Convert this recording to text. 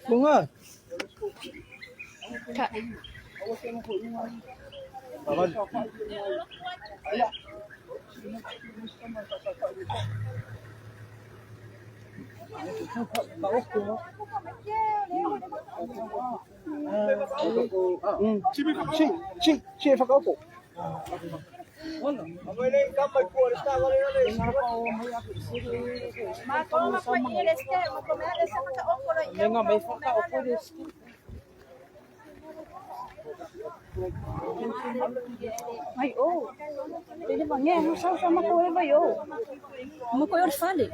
Bunga. Chi, chi, whakaopo. Mai o. Ele ba nge no sa sa ma ko e vai o. Ma ko e fale.